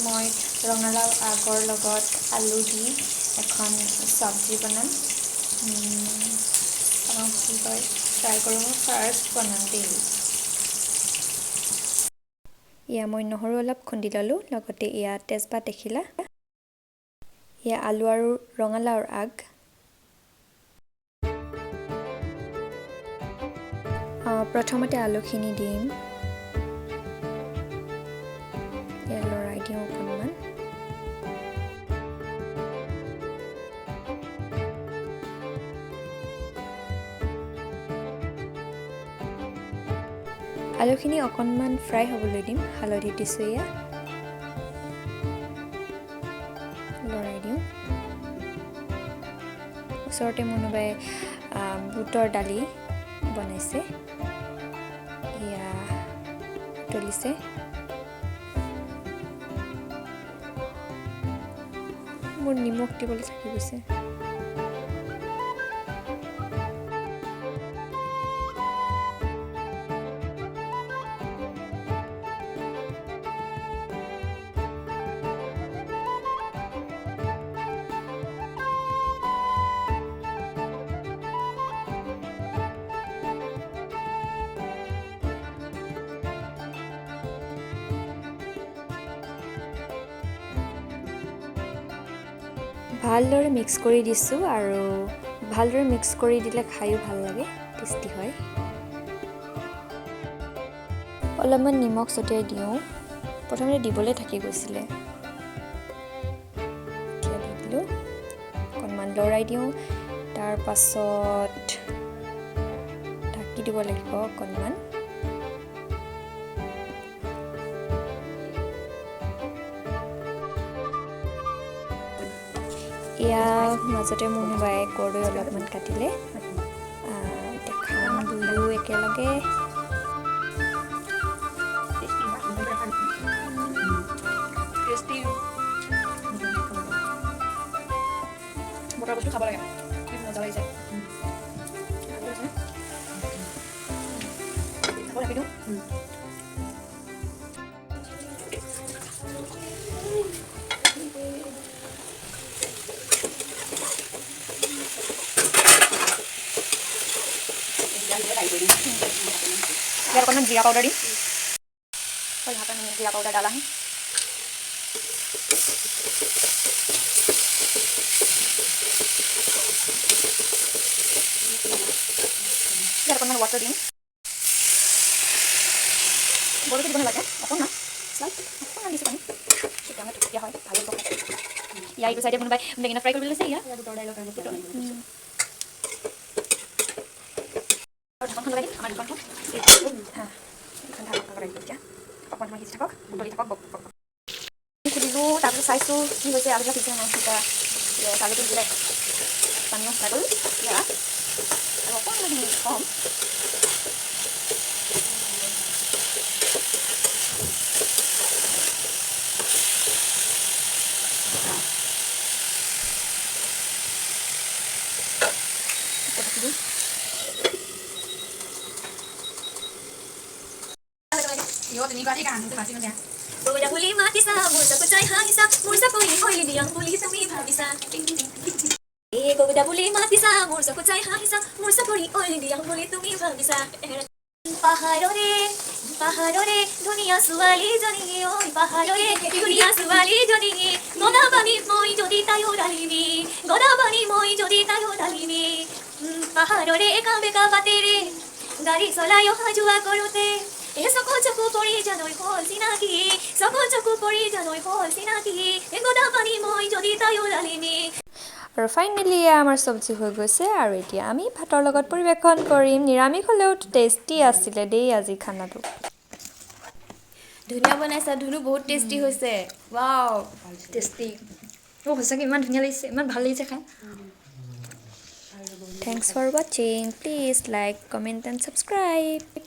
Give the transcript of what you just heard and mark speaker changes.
Speaker 1: মই ৰঙালাও আগৰ লগত আলু দি এখন চব্জি বনাম। চাওঁ কি হয়, ট্ৰাই কৰোঁ। মই ফাৰ্ষ্ট বনাম দেই। এয়া মই নহৰু অলপ খুন্দি ল'লোঁ, লগতে এয়া তেজপাত এখিলা, এয়া আলু আৰু ৰঙালাওৰ আগ। প্ৰথমতে আলুখিনি দিম, লৰাই দিওঁ অকণমান। আলুখিনি অকণমান ফ্ৰাই হ'বলৈ দিম। হালধি দিছোঁ, এয়া লৰাই দিওঁ। ওচৰতে মুনুবাই বুটৰ দালি বনাইছে, এয়া তুলিছে। মোৰ নিমখ দিবলৈ থাকি গৈছে। ভালদৰে মিক্স কৰি দিছোঁ, আৰু ভালদৰে মিক্স কৰি দিলে খায়ো ভাল লাগে, টেষ্টি হয়। অলপমান নিমখ ছটিয়াই দিওঁ, প্ৰথমতে দিবলৈ থাকি গৈছিলে, এতিয়া দি দিলোঁ। অকণমান লৰাই দিওঁ, তাৰপাছত ঢাকি দিব লাগিব অকণমান। এয়া মাজতে মুনুবাই কৰদৈ অলপমান কাটিলে, এতিয়া খাম দুয়ো একেলগে।
Speaker 2: বতৰৰ বস্তু খাব লাগে, কি মজা লাগিছে। আকৌ ৰাখি দিওঁ। ইয়াত অকণমান जीरा पाउडर दिम और यहाँ पर हमने जीरा पाउडर डाला है। ইয়াত অকণমান ৱাটাৰ দিম। বৰকৈ দিব নালাগে, অকণমান শ্লাইট অকণমান দিছোঁ পানী, তেতিয়া মানে থুপথুপীয়া হয়, ভাল লাগিব খাই। ইয়াৰ এইটো চাইডে কোনোবাই বেঙেনা ফ্ৰাই কৰিব লৈছে। ইয়াৰ আৰু ঢাকনখন লগাই দিম। আমাৰ ঢাকনখন, এইখন ঢাকনখন লগাই দিলোঁ। এতিয়া অকণমান সময় সিজি থাকক, উতলি থাকক। বক বক খুলিলোঁ, তাৰপিছত চাইছোঁ কি হৈছে, আলুবিলাক সিজিছে নাই। এতিয়া আলুটো সিজিলে, পানীও শুকাই গ'ল। এতিয়া আৰু অকণমান কম ঢাকি দিওঁ।
Speaker 3: বুলি মাতিছা, মোৰ চকু চাই হাঁহিছা, মোৰ চাকৰি অইল দিয়া বুলি তুমি ভাবিছা। এই কবিতা বুলি মাতিছা, মোৰ চকু চাই হাঁহিছা, মোৰ চাকৰি অইল দিয়া বুলি তুমি ভাবিছা। পাহাৰৰে পাহাৰৰে ধুনীয়া ছোৱালীজনী, ঐ পাহাৰৰে ধুনীয়া ছোৱালীজনী, গদা পানী মই যদি তায়ো ঢালিবি, গদা পানী মই যদি তায়ো ঢালিবি। পাহাৰৰে একা বেকা বাটেৰে গাড়ী চলাই অহা যোৱা কৰোঁতে এ চকু চকু পৰি জানৈ হ'ল চিনাকি, চকু চকু পৰি জানৈ হ'ল চিনাকি, এ গদা পানী মই যদি তায়ো ঢালিবি।
Speaker 1: আৰু ফাইনেলি এয়া আমাৰ চব্জি হৈ গৈছে, আৰু এতিয়া আমি ভাতৰ লগত পৰিৱেশন কৰিম। নিৰামিষ হ'লেও টেষ্টি আছিলে দেই আজি খানাটো।
Speaker 4: ধুনীয়া বনাইছা ধুনু, বহুত টেষ্টি হৈছে। Wow,
Speaker 2: tasty. অ' সঁচাকৈ ইমান ধুনীয়া লাগিছে, ইমান ভাল লাগিছে খাই।
Speaker 1: Thanks for watching. Please like, comment and subscribe.